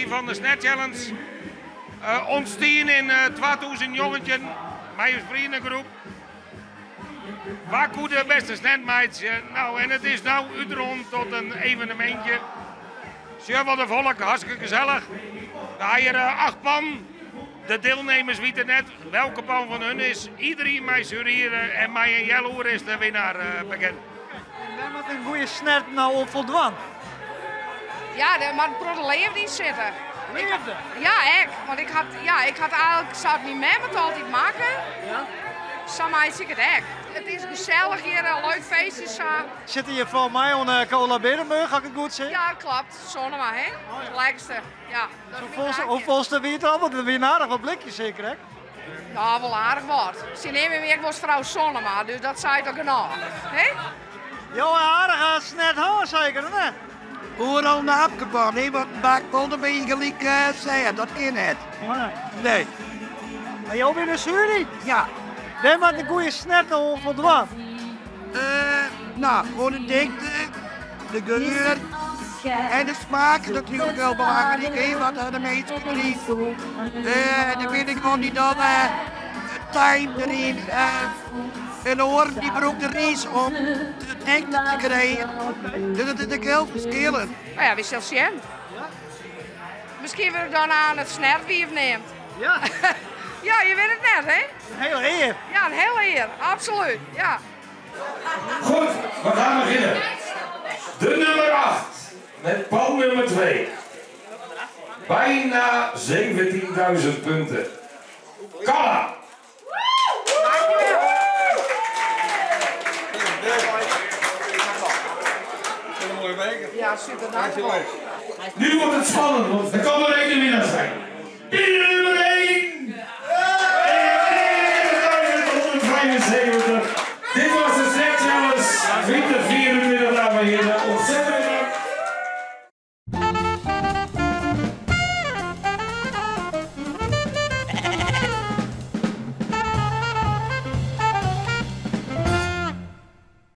edysje fan de Snert Challenge. Ûntstien yn 2019 mei ús freonegroep. Wa koe de bêste snert meitsje? No, en it is no útrûn tot in evenemintje. Sjoch wat in folk, hartstikke gesellich. We ha hjir acht pannen. De dielnemers witte net welke pan fan hun is. Iederien mei sjueryen en mei in healoere is de winnaar bekend. En wêr moat in goede snert no oan foldwaan? Ja, dêr moat in protte leafde yn sitte. Leafde? Ja, ek. Want ik hat, ja, ik hat eigenlik sa't myn mem it altyd makke, sa meitsje ik it ek. It is gesellich hjir, in leuk feestje sa. Sitte je foar my oan de Cola Berenburg, as ik it goed sis? Ja, kloppet. Sonnema, hè? It lekkerste. Ja, dat is myn drankje. Hoefolste wie it al? Want it wie aardich wat blikjes seker ek? No, wol aardich wat. Se neame my ek wolris frou Sonnema, dus dat seit al genôch. Hè? Jo ha aardich snert hân seker, of net? Oeral in hapke fan, hè, want in bak wol der bin je gelyk sêd, dat kin net. Oh nee. Nee. Mar jo binne sjuery? Ja. Wêr moat in goede snert oan foldwaan? No, oan de dikte, de geur en de smaak is natuerlik hiel belangryk, hè, wat de minsken drinke. Der binne guon dy't dogge tijm deryn en oaren dy brûke rys om de dikte te krijen. Dus it is ek hiel ferskillend. No ja, wy sille sjen. Miskien wurd ik dan aan it snertwiif neamd. Ja. Ja, je wit it net, hè? In hiele ear. Ja, in hiele ear, absolút, ja. Goed, we gaan beginnen. De nummer 8 met pan nummer 2. Bijna 17.000 punten. Kalla! Ja, super, dankjewel. Nu wordt het spannend, want er kan maar één winnaar zijn. Binnen nummer 1! 175.